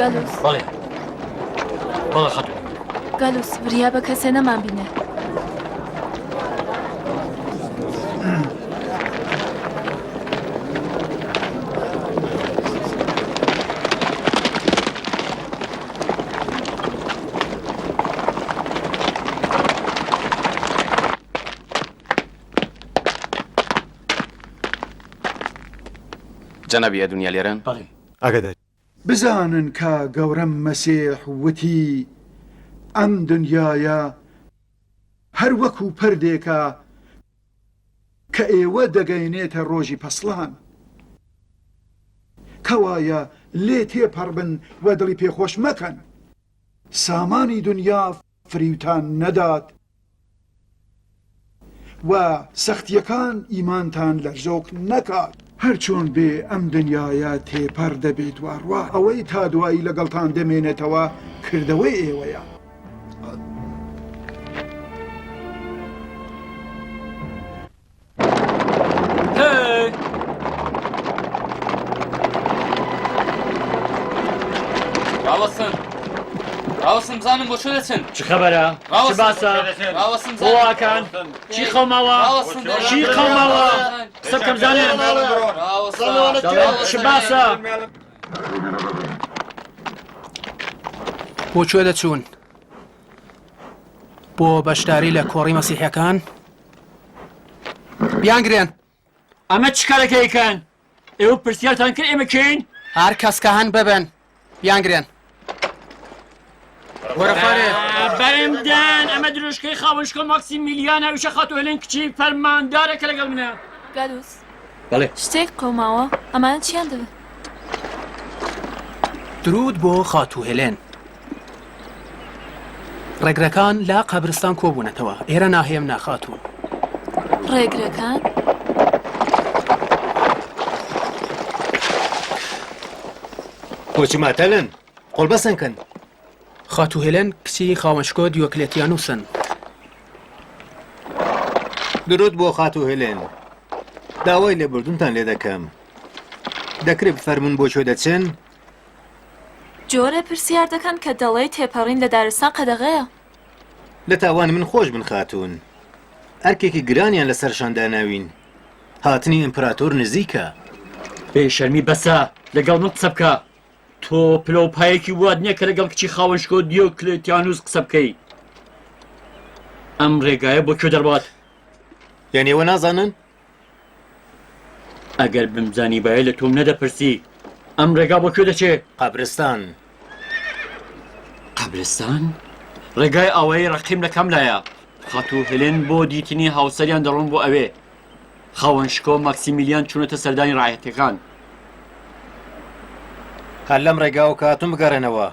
گالوس. بەڵێ. بەڵێ خاتوون. گالوس، وریا بە کەسێ نەمانبینێ. جەنابی ئەدونیا لێرەن؟ بەڵێ. ئاگاداری. بزانن کە گەورەم مەسیح وتی، ئەم دنیایە هەر وەکو پردێکە کە ئێوە دەگەینێتە ڕۆژی پەسڵان. کەوایە لێ تێپەڕبن و دڵی پێ خۆش مەکەن. سامانی دنیا فریوتان نەدات و سەختییەکان ئیمانتان لەرزۆک نەکات. هەرچۆن بێ ئەم دنیایە تێپەڕ دەبێت و ئەڕوا، ئەوەی تا دوایی لەگەڵتان دەمێنێتەوە کردەوەی ئێوەیە. ڕاوەستن ڕاوەستن بزانم بۆ کوێ دەچن چ خەبەرە چ باسە بۆواکان چی قەوماوە چی قەوماوە قسە بکەم زانم چ باسە بۆ کوێ دەچوون؟ بۆ بەشداری لە کۆڕی مەسیحەکان؟ بیانگرێن. ئەمە چ کارێکە ئەیکەن؟ ئێوە پرسیارتان کرد ئێمە کێین؟ هەر کەس کە هەن ببن بیانگرێن. وەرە خوارێ. بەرمدەن ئەمە دروشکەی خاوەن شکۆ ماکسیمیلیانە ئەویشە خاتوو هێلێن کچی فەرماندارە کە لەگەڵ منە. گالوس. بەڵێ. شتێک قەوماوە ئەمانە چیان دەوێ؟ درود بۆ خاتوو هێلێن. ڕێگرەکان لە قەبرستان کۆبوونەتەوە. ئێرە ناهێمنە خاتوون. ڕێگرەکان؟ بۆچی ماتەلن؟ قۆڵبەسن کەن. خاتوو هێلێن کچی خاوەنشکۆ دیۆکلێتیانوسن. درود بۆ خاتوو هێلێن. داوای لێبوردنتان لێ دەکەم. دەکرێ بفەرموون بۆ کوێ دەچن؟ جۆرێ پرسیار دەکەن کە دەڵێی تێپەڕین لە دارستان قەدەغەیە. لە تاوانی من خۆش بن خاتوون. ئەرکێکی گرانیان لەسەر شان داناوین. هاتنی ئیمپراتۆر نزیکە. بێ شەرمی بەسە، لەگەڵ من قسە بکە. تۆ پلە و پایەکی وات نییە کە لەگەڵ کچی خاوەن شکۆ دیۆکلێتیانوس قسە بکەی. ئەم ڕێگایە بۆ کوێ دەڕوات؟ یان ئێوە نازانن؟ ئەگەر بمزانیبایە لە تۆم نەدەپرسی. ئەم ڕێگا بۆ کوێ دەچێ؟ قەبرستان. قەبرستان؟ ڕێگای ئاوایی ڕەقیم لە کام لایە؟ خاتوو هێلێن بۆ دیتنی هاوسەریان دەڕۆن بۆ ئەوێ. خاوەن شکۆ ماکسیمیلیان چوونەتە سەردانی ڕایەتەکان. هەر لەم ڕێگاوە کە هاتوون بگەڕێنەوە.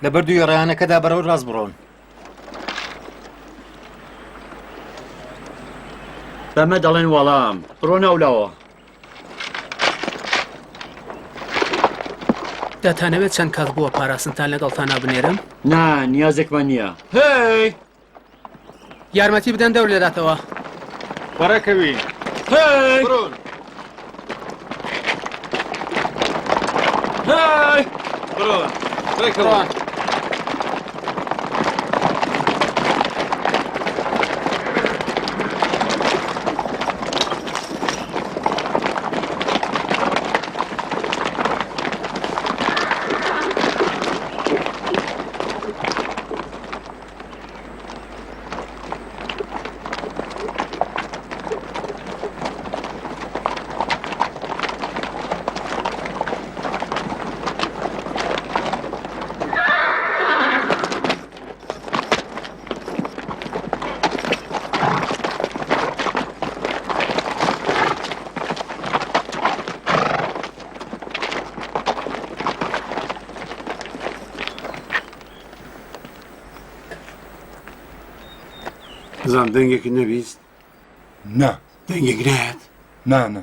لەبەر دووی ڕێیانەکەدا بەرەو ڕاست بڕۆن. بەمە دەڵێن وەڵام. بڕۆ ناولاوە. دەتانەوێت چەند کەس بۆ پاراستنتان لەگەڵتانا بنێرم؟ نا، نیازێکمان نییە. هێی! یارمەتی بدەن دەور لێداتەوە. بەڕێکەوین. هێی! بڕۆن. هێی! بڕۆن. بڕێکەون. بزانم دەنگێکت نەبیست؟ نا. دەنگێک نایەت؟ نا نا.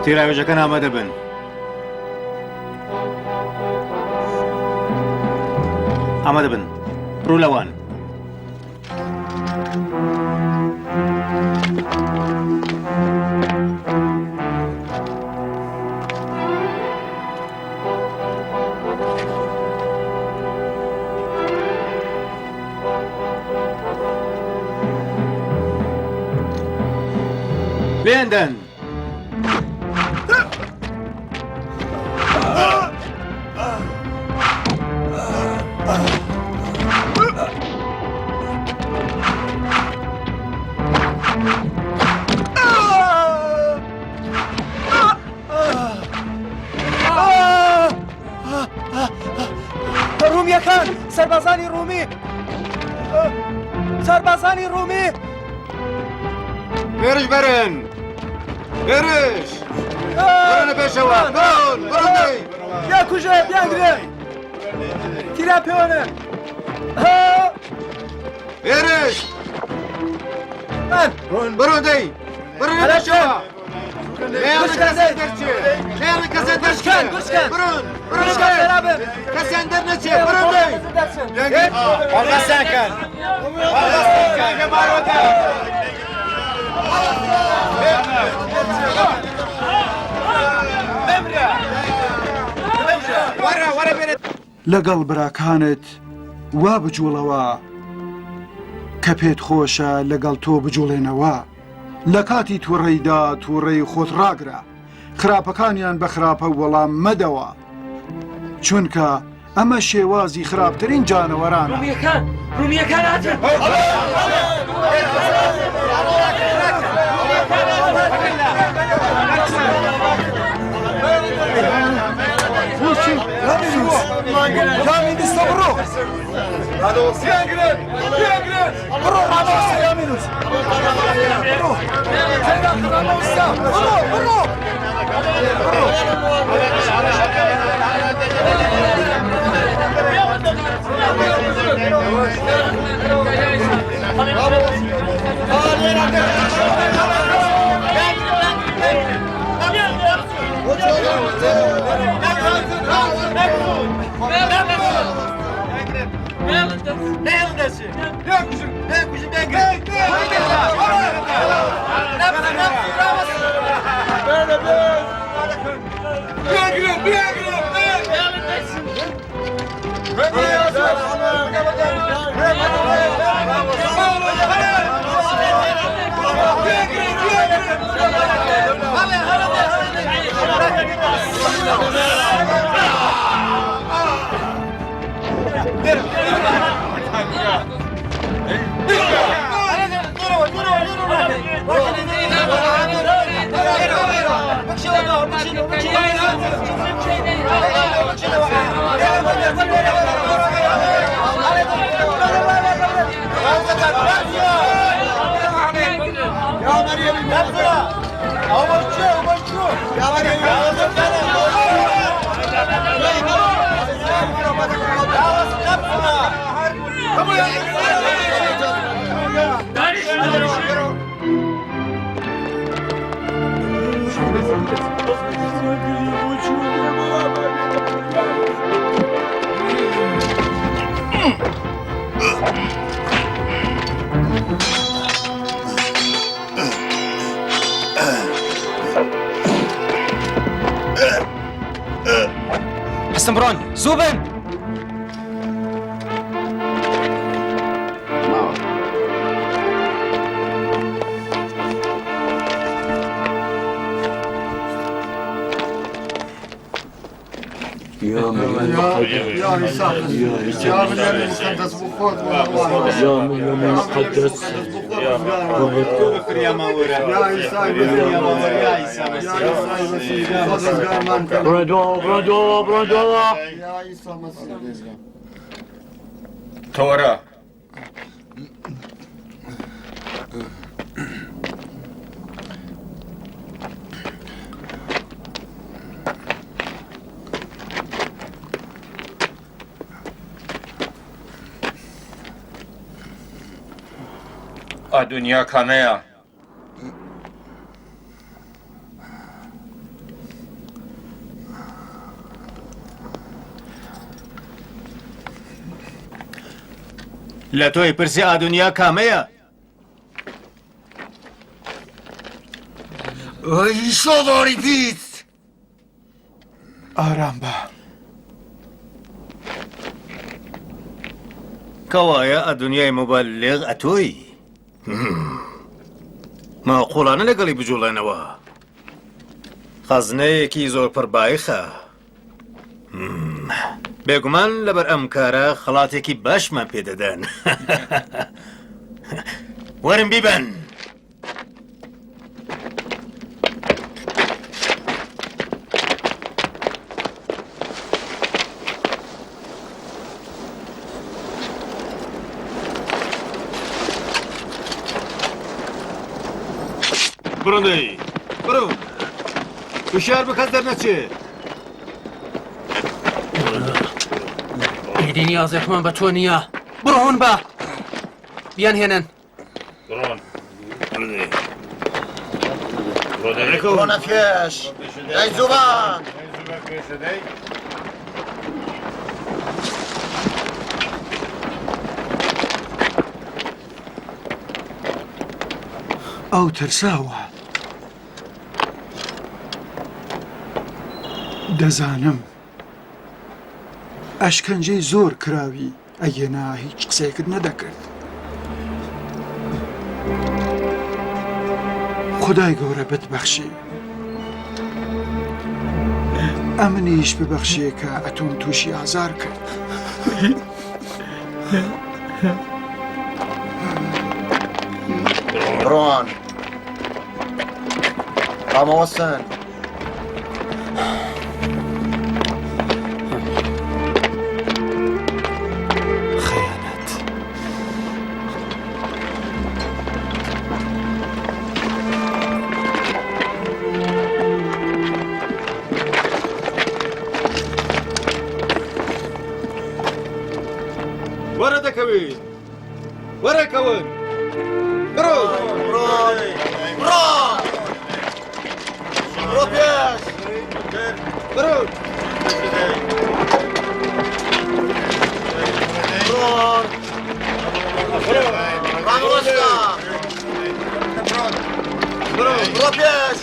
تیراوێژەکان ئامادە بن. ئامادە بن. ڕوو لەوان. لێیان دەن. ڕومیەکان سەربازانی ڕومی سەربازانی ڕومی هێرش بەرن هێرش بڕۆنە پێشەوە بڕۆن بڕۆن دەی یا کوژێ بیانگرێ تیرا پێوەنە هێرش بڕۆن دەی بڕۆنە پێشەوە کەسیان دەرنەچێ بڕۆن دەی هەڵدەستیان کەن هەڵدەستیان کەن گەمارۆکە لەگەڵ براکانت وا بجوڵەوە کە پێت خۆشە لەگەڵ تۆ بجوڵێنەوە. لە کاتی توڕەیدا توڕەی خۆت ڕاگرە، خراپەکانیان بە خراپە وەڵام مەدەوە، چونکە ئەمە شێوازی خراپترین جانەوەرانە. ڕومیەکان ڕومیەکان هاتن. هەستن بڕۆن زوو بن. بڕۆ دواوە بڕۆ دواوە بڕۆ دواوە تۆرە ئەدونیا کامەیە؟ لە تۆی پرسی ئادونیا کامەیە؟ ئەی شۆڵۆری پیس! ئارام بە. کەوایە ئەدونیای موبەلیغ ئەتۆی؟ ماقوڵانە لەگەڵی بجوڵێنەوە. خەزنەیەکی زۆر پڕبایخە. بێگومان لەبەر ئەم کارە خەڵاتێکی باشمان پێدەدەن. وەرن بیبەن. بڕۆن دەی بڕۆن هوشیار بە کەس دەرنەچێ. ئیدی نیازێکمان بە تۆ نییە بڕۆن بە بیان هێنن. بڕۆن. بڕۆنە پێش دەی زووبان. ئەو ترساوە. دەزانم. ئەشکەنجەی زۆر کراوی ئەگینا هیچ قسەیەکت نەدەکرد. خودای گەورە بتبەخشی. ئەمنیش ببەخشێ کە ئەتۆم تووشی ئازار کرد. بڕۆن. ڕامەوەستن. خەیانەت. وەرە دەکەوین وەرە کەون بڕۆ بڕۆ بڕۆ بڕۆ پێش بڕۆ ڕامەوەستە بڕۆ پێش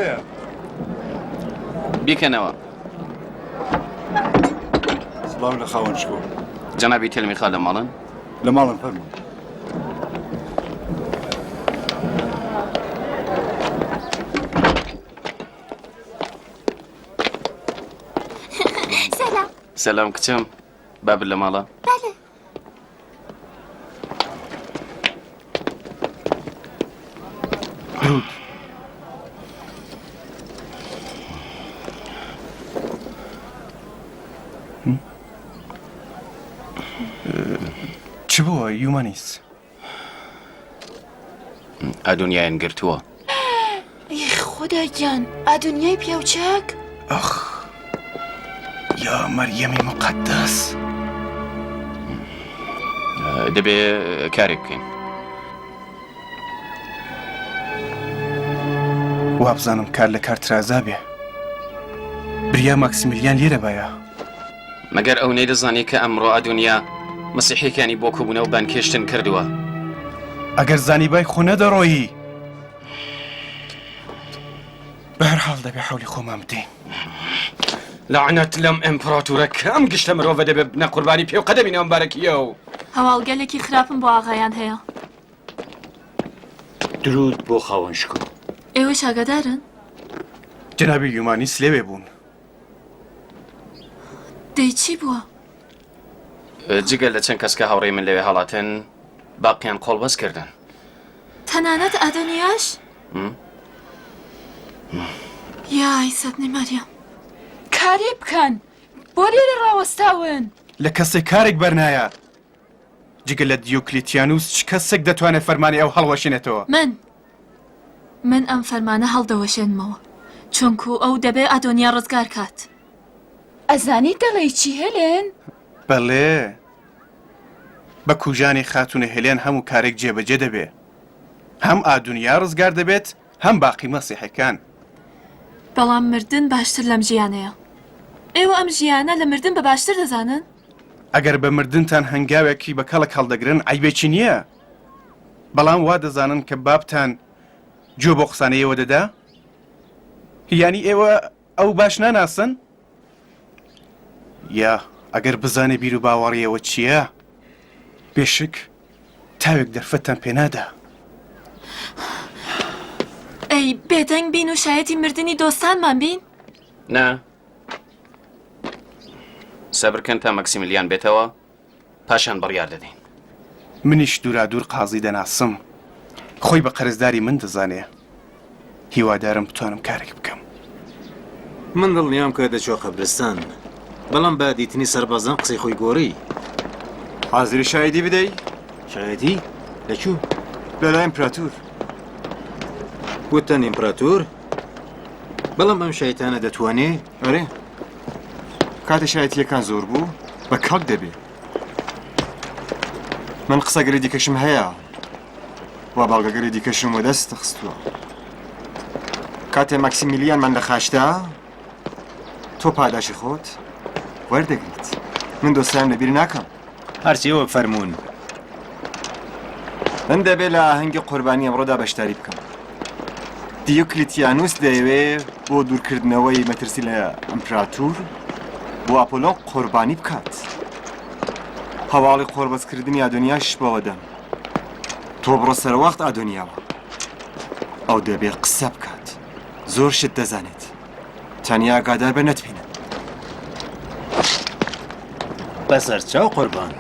لێرەیە. بیکەنەوە. سڵاو لە خاوەن شکۆ. جەنابی تێلمیخا لە ماڵن؟ لە ماڵن فەرموون. سەلام. سەلام کچم. بابت لە ماڵە؟ بەلێ. درود. چ بووە یومانیس؟ ئەدونیایان گرتووە. ئی خودا گیان ئادونیای پیاوچاک؟ ئەخ یا مەریەمی موقەدەس. دەبێ کارێک بکەین. وابزانم کار لە کار ترازا بێ. بریا ماکسیمیلیان لێرە بایە. مەگەر ئەو نەیدەزانی کە ئەمڕۆ ئەدونیا مەسیحیەکانی بۆ کۆبوونەوە بانگهێشتن کردووە؟ ئەگەر زانیبای خۆ نەدەڕۆیی. بەهەرحاڵ دەبێ حەولی خۆمان بدەین. لەعنەت لەم ئیمپراتورە کە ئەم گشتە مرۆڤە دەبێ ببنە قوربانی پێ و قەدەمی ناومبارەکی ئەو. هەواڵگەلێکی خراپم بۆ ئاغایان هەیە. درود بۆ خاوەن شکۆ. ئێوەش ئاگادارن؟ جەنابی یومانیس لەوێ بوون. دەی چی بووە؟ جگە لە چەند کەس کە هاوڕێی من لەوێ هەڵاتن، باقیان قۆڵبەست کردن. تەنانەت ئادۆنیاش؟ یا عیسی بنی مەریەم. کارێ بکەن! بۆ لێرە ڕاوەستاون؟ لە کەسێک کارێک بەرنایە. جگە لە دیۆکلیتیانوس چ کەسێک دەتوانێت فەرمانی ئەو هەڵوەشێنێتەوە؟ من! من ئەم فەرمانە هەڵدەوەشێنمەوە، چونکو ئەو دەبێ ئادۆنیا ڕزگار کات. ئەزانی دەڵێی چی هێلێن؟ بەڵێ. بە کوژانی خاتوونە هێلێن هەموو کارێک جێبەجێ دەبێ. هەم ئادونیا ڕزگار دەبێت، هەم باقی مەسیحەکان. بەڵام مردن باشتر لەم ژیانەیە. ئێوە ئەم ژیانە لە مردن بە باشتر دەزانن؟ ئەگەر بە مردنتان هەنگاوێکی بە کەڵک هەڵدەگرن عەیبێکی نییە. بەڵام وا دەزانن کە بابتان گوێ بۆ قسانەی ئێوە دەدا؟ یانی ئێوە ئەو باش ناناسن؟ یا ئەگەر بزانێ بیروباوەڕی ئێوە چییە، بێشک تاوێک دەرفەتتان پێ نادا. ئەی بێدەنگ بین و شایەتی مردنی دۆستانمان بین؟ نا. سەبر کەن تا مەکسیمیلیان بێتەوە، پاشان بڕیار دەدەین. منیش دوورادوور قازی دەناسم. خۆی بە قەرزداری من دەزانێ. هیوادارم بتوانم کارێک بکەم. من دڵنیام کە دەچووە قەبرستان، بەڵام بە دیتنی سەربازان قسەی خۆی گۆڕی. حازری شایدی بدەی؟ شایەتی؟ لە کوو؟ لە لای ئیمپراتور. وتتان ئیمپراتور؟ بەڵام ئەم شەیتانە دەتوانێ؟ ئەرێ. کاتێ شایەتییەکان زۆر بوو بە کەڵک دەبێ. من قسەگەلی دیکەشم هەیە و بەڵگەگەلی دیکەشم وەدەست خستووە. کاتێ ماکسیمیلیانمان لە خاچدا تۆ پاداشی خۆت وەردەگریت. من دۆستانم لەبیر ناکەم. هەرچی ئێوە بفەرموون. من دەبێ لە ئاهەنگی قوربانی ئەمڕۆدا بەشداری بکەم. دیۆکلیتیانوس دەیەوێ بۆ دوورکردنەوەی مەترسی لە ئیمپراتور بۆ ئاپۆلۆن قوربانی بکات. هەواڵی قۆربەستکردنی ئادۆنیاش بەوە دەم. تۆ بڕۆ سەرەوەخت ئادۆنیاوە. ئەو دەبێ قسە بکات. زۆر شت دەزانێت. تەنیا ئاگادار بە نەتبینن. بەسەرچاو قوربان.